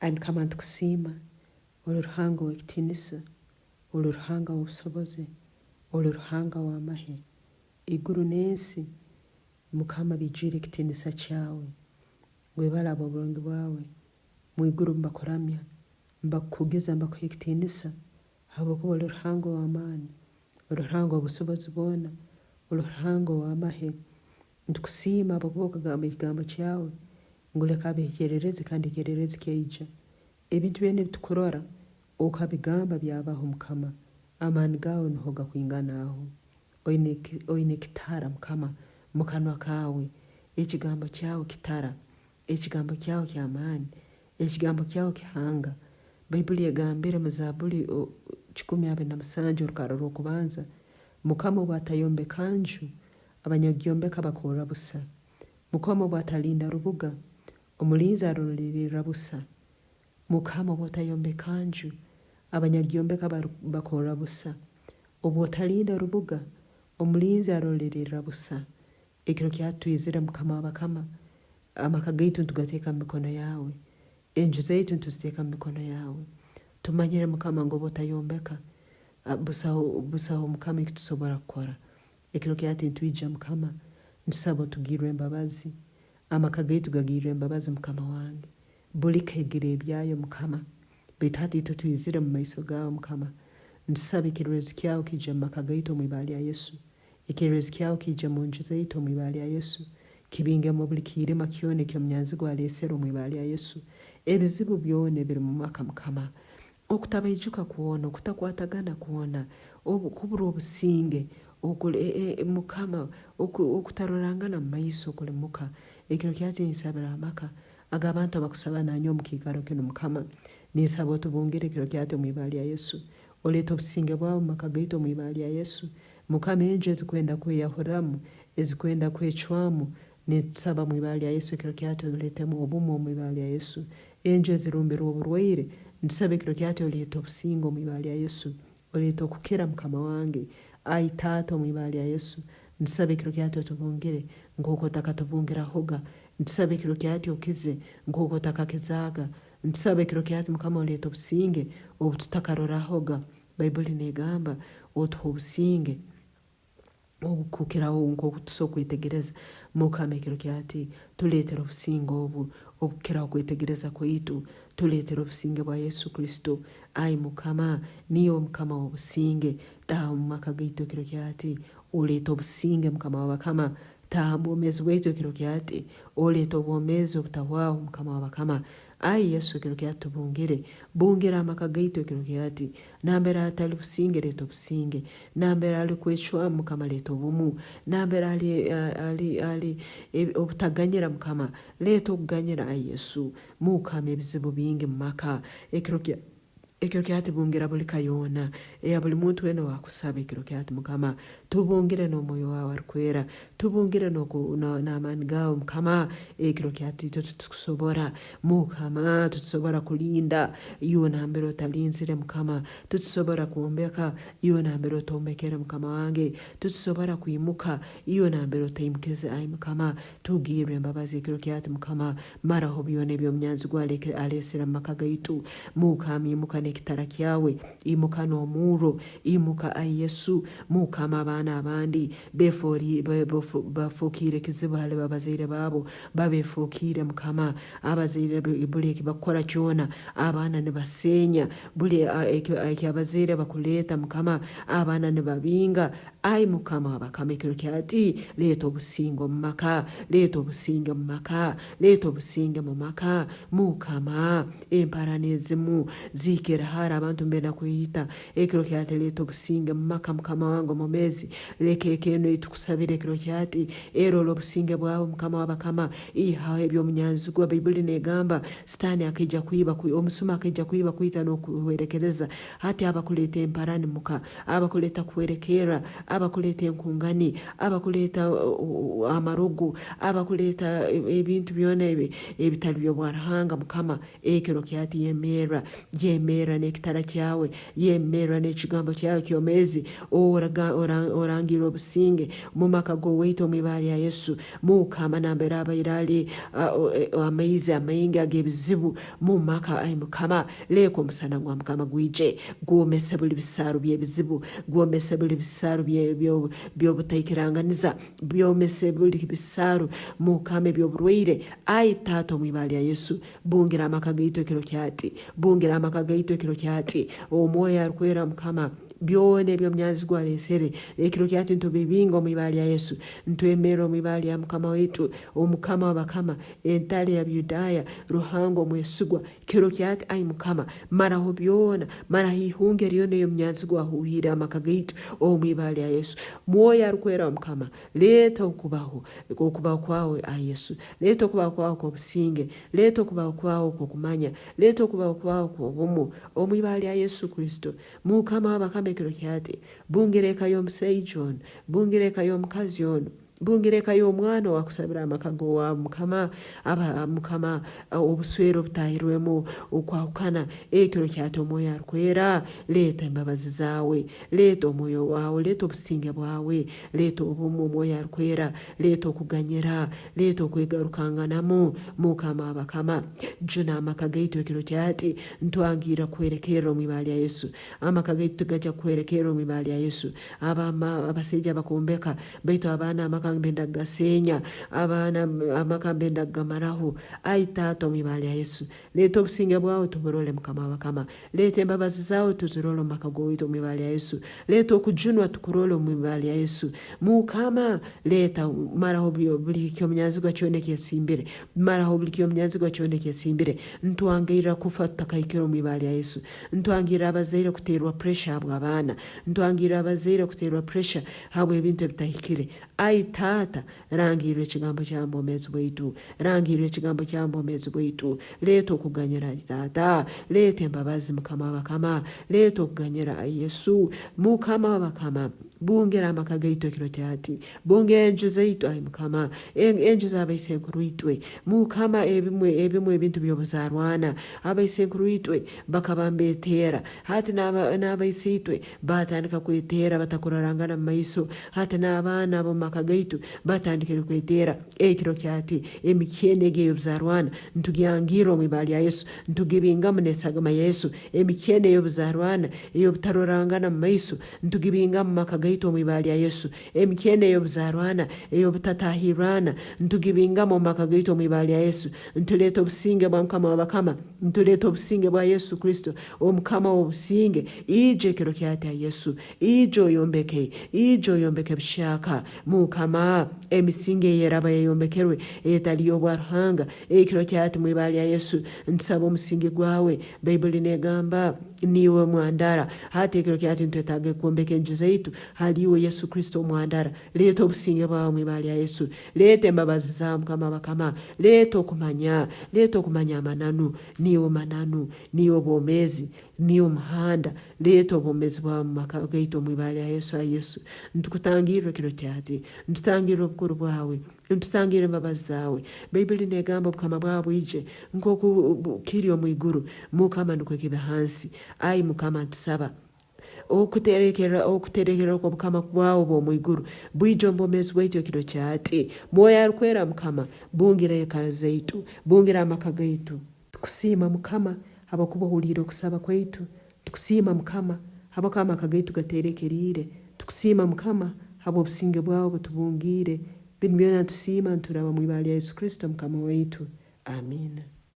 Ai Mukama nitukusiima, ori Ruhanga ow'ekitiinisa, ori Ruhanga w'obusobozi, ori Ruhanga w'amahe. Iguru n'ensi Mukama bijwire ekitiinisa kyawe. Webale habw'oburungi bwawe. Mwiguru nibakuramya, nibakukugiza, nibakuha ekitiinisa habwokuba ori Ruhanga ow'amaani, ori Ruhanga ow'obusobozi bwona, ori Ruhanga ow'amahe. Nitukusiima habwokuba okagamba ekigambo kyawe ngu leka habeho ekyererezi kandi ekyererezi kyaija. Ebintu byona ebi tukurora okabigamba byabaho Mukama. Amaani gaawe nuho gakwingana aho. Oine oine ekitara Mukama mukanwa kaawe. Ekigambo kyawe kitara. Ekigambo kyawe ky'amaani. Ekigambo kyawe kihanga. Baibuli egambire mu Zabuli 127 orukarra rw'okubanza, Mukama obu atayombeka nju, Abanyakugyombeka bakorra busa. Mukama obu atalinda rubuga, omulinzi arulirirra busa. Mukama obu otayombeka nju, abanyakugyombeka bakorra busa. Obu otalinda rubuga, omulinzi arulirirra busa. Ekiro kya twizire Mukama w'abakama, amaka gaitu nitugateeka mu mikono yaawe, enju zaitu nituziteeka mu mikono yaawe. Tumanyire Mukama ngu obu otayombeka, busaho busaho Mukama eki tusobora kukora. Ekiro kya hati nitwija Mukama, nitusaba otugirre embabazi, amaka gaitu gagirre embabazi Mukama wange. Buli ka egira ebyayo Mukama, baitu hati itwe twizire mu maiso gaawe Mukama, nitusaba ekyererezi kyawe kiije mu maka gaitu omu ibara lya Yesu. Ekyererezi kyawe kiije mu nju zaitu omu ibara lya Yesu, kibingemu buli kiirima kyona eky'omunyanzigwa aleesere omu ibara lya Yesu. Ebizibu byona ebiri mu maka Mukama, Okutabaijuka kwona, okutakwatagana kwona, okuburwa obusinge, Mukama, okutarorangana mu maiso okuli muka. Ekiro kya hati ninsabira amaka ag'abantu abakusaba nanyowe omu kiikaro kinu Mukama. Ninsaba otubungire ekiro kya hati omu ibara lya Yesu. Oleete obusinge bwawe omu maka gaitu omu ibara lya Yesu. Mukama enju ezikwenda kweyahuramu, ezikwenda kwecwamu, Nitusaba omu ibara lya Yesu ekiro kya hati oletemu obumu omu ibara lya Yesu. Enju ezirumbirwe oburwaire, nitusaba ekiro kya hati oleete obusinge omu ibara lya Yesu. Oleete okukira Mukama wange. Ai Taata omu ibara lya Yesu, nitusaba ekiro kya hati otubungire nkooku otakatubungirahoga. Nitusaba ekiro kya hati okize nkooku otakakizaaga. Nitusaba ekiro kya hati Mukama oleete obusinge obu tutakarorahoga. Baibuli negamba otuhe obusinge. Obukukiraho nk'oku tusobora kwetegereza, Mukama ekiro kya hati tuleetere obusinge obu obukukiraho okwetegereza kwaitu. Tuleetere obusinge bwa Yesu Kristo. Ai Mukama, niiwe Mukama w'obusinge. Taaha omu maka gaitu ekiro kya hati, oleete obusinge Mukama w'abakama. Taaha omu bwomeezi bwaitu ekiro kya hati, oleete obwomeezi obutahwaho Mukama w'abakama. Ai Yesu ekiro kya hati tubungire. Bungira amaka gaitu ekiro kya hati. Nambere hatali businge leeta obusinge. Nambere hali kwecwamu Mukama leeta obumu. Nambere hali hali hali obutaganyira Mukama leeta okuganyira ai Yesu. Mukama ebizibu bingi mumaka ekiro kya ekiro kya hati bungira buli ka yoona eya buli muntu weena owakusaba ekiro kya hati Mukama. Tubungire n'omwoyo waawe arukwera. Tubungire n'amaani gaawe Mukama. Ekiro kya hati itwe titukusobora Mukama, titusobora kulinda iwe nambere otalinzire Mukama. Titusobora kwombeka iwe nambere otombekere Mukama wange. Titusobora kwimuka iwe nambere otaimukize ai Mukama. Tugirre embabazi ekiro kya hati Mukama. Maraho byona eby'omunyanzigwa aleesere mu maka gaitu. Mukama imuka n'ekitara kyawe, imuka n'omurro, imuka ai Yesu. Mukama abaana abandi bafokiire kizibu hali babazaire baabo, babefokiire Mukama. Abazaire buli eki bakukora kyona, abaana nibaseenya, buli eki abazaire bakuleeta Mukama, abaana nibabinga. Ai Mukama w'abakama ekiro kya hati, leeta obusinge omu maka, leeta obusinge mu maka, leeta obusinge mu maka. Mukama, emparana ezimu ziikere hara abantu nibenda kweyita. Ekiro kya hati leeta obusinge mu maka Mukama wange omwomeezi. Leka eka enu ei tukusabira ekiro kya hati erole obusinge bwawe Mukama w'abakama. Ihaho eby'omunyanzigwa. Baibuli n'egamba Sitaani akaija kwiba, omusuma akaija kwiba, kwita n'okuhwerekereza. Hati abakuleeta emparani muka, abakuleeta kuhwerekerra, abakuleeta enkungani, abakuleeta amarogo, abakuleeta ebintu byona ebitali by'obwa Ruhanga Mukama, ekiro kya hati yemerra, yemerra n'ekitara kyawe, yemerra n'ekigambo kyawe ekyomeezi, Orangirre obusinge mu maka g'owaitu omu ibara lya Yesu. Mukama nambere abaire ali amaizi amaingi ag'ebizibu mu maka, ai Mukama, leeka omusana gwa Mukama gwije gwomese buli bisaaru by'ebizibu, gwomese buli bisaaru by'obutaikiranganiza, byomese buli bisaaru Mukama eby'oburwaire. Ai Taata omu ibara lya Yesu, bungira amaka gaitu ekiro kyati, bungira amaka gaitu ekiro kyati. Omwoyo Arukwera Mukama, byona eby'omunyanzigwa aleesere ekiro kyati ntubibinga omu ibara lya Yesu. Ntwemerra omu ibara lya Mukama waitu, Omukama w'abakama, Entale ya Buyudaaya, Ruhanga omwesigwa, kiro kyati, ai Mukama, maraho byona, maraho ihunge ryona ey'omunyanzigwa ahuuhiire amaka gaitu omu ibara lya Yesu. Mwoyo Arukwera wa Mukama, leeta okubaho, okubaho kwawe, ai Yesu. Leeta okubaho kwawe kw'obusinge. Leeta okubaho kwawe okw'okumanya. Leeta okubaho kwawe kw'obumu omu ibara lya Yesu Kristo. Mukama w'abakama ekiro kyati, bungira eka y'omusaija onu, bungira eka y'omukazi onu, bungira eka y'omwana owakusabira amaka g'owabu Mukama, aba Mukama obuswere obutahirwemu okwahukana, ekiro kyati Omwoyo Arukwera, leeta embabazi zaawe, leeta Omwoyo wawe, leeta obusinge bwawe, leeta obumu Omwoyo Arukwera, leeta okuganyira, leeta okwegarukanganamu, Mukama w'abakama, juna amaka gaitu ekiro kyati, Ntwangiirra kuhwerekerra omu ibara lya Yesu. Amaka gaitu tigajja kuhwerekerra omu ibara lya Yesu. Abama, abasaija bakombeka, baitu abaana amaka nibenda kugaseenya. Abaana amaka nibenda kugamaraho. Ai Taata omu ibara lya Yesu, leeta obusinge bwawe tuburole Mukama w'abakama. Leeta embabazi zaawe tuzirole omu maka g'owaitu omu ibara lya Yesu. Leeta okujunwa tukurole omu ibara lya Yesu. Mukama, leeta, maraho buli ky'omunyanzigwa kyona eki yasimbire. Maraho buli ky'omunyanzigwa kyona eki yasimbire. Ntwangairra kufa tutakahikire omu ibara lya Yesu. Ntwangirra abazaire kuteerwa pressure habw'abaana. Ntwangirra abazaire kuteerwa pressure habw'ebintu ebitahikire. Ai Taata, rangirra ekigambo kyawe omu bwomeezi bwaitu. Rangirra ekigambo kyawe omu bwomeezi bwaitu. Leeta okuganyira, ai Taata. Leeta embabazi, Mukama w'abakama. Leeta okuganyira, ai Yesu. Mukama w'abakama, bungera amaka gaitu ekiro kya hati. Bunga enju zaitu, ai Mukama, enju z'abaisenkuruitwe. Mukama, ebimwe, ebimwe ebintu by'obuzarwana, abaisenkuruitwe bakaba mbeteera. Hati n'abaisiitwe baatandika kweteera batakurorangana mu maiso. Hati n'abaana ab'omu maka gaitu batandikire kweteera. Ekiro kya hati, emikyeno egi ey'obuzarwana nitugyangirra omu ibara lya Yesu, nitugibingamu n'esagama ya Yesu. Emikyeno ey'obuzarwana ey'obutarorangana mu maiso nitugibingamu mu maka gaitu omu ibara lya Yesu. Emikyeno ey'obuzarwana, ey'obutatahirrana, ntugibingamu omu maka gaitu omu ibara lya Yesu. Nituleeta obusinge bwa Mukama w'abakama. Nituleeta obusinge bwa Yesu Kristo, Omukama w'obusinge. Ija ekiro kyati ai Yesu. Ija oyombeke. Ija oyombeke buhyaka. Mukama, emisingi ey'eraba yayombekerwe etali y'obwa Ruhanga, ekiro kyati mu ibara lya Yesu, ntusaba omusingi gwawe. Baibuli negamba, Niiwe mwandara. Hati ekiro kyati nitwetaaga kwombeka enju zaitu Hali iwe Yesu Kristo omwandara, leeta obusinge bwawe omu ibara lya Yesu. Leeta embabazi zaawe Mukama w'abakama. Leeta okumanya. Leeta okumanya amananu. Niiwe mananu. Niiwe bwomeezi. Niiwe muhanda. Leeta obwomeezi bwawe omu maka gaitu omu ibara lya Yesu. Ai Yesu, nitukutangirra ekiro kya hati. Nitutangirra obukuru bwawe. Nitutangirra embabazi zaawe. Baibuli neegamba obukama bwawe bwije nkooku kiri omu iguru, Mukama nukwo kibe hansi. Ai Mukama ntusaba. Okuterekerra okuterekerra okw'obukama bwawe obw'omu iguru bwije omu bwomeezi bwaitu ekiro kya hati. Mwoyo Arukwera Mukama, bungira eka zaitu, bungira amaka gaitu. Tukusiima Mukama habwokuba ohuliire okusaba kwaitu. Tukusiima Mukama habwokuba amaka gaitu gaterekeriire. Tukusiima Mukama habw'obusinge bwawe obutubungiire. Binu byona nitusiima nituraba omu ibara lya Yesu Kristo Mukama waitu. Amiina.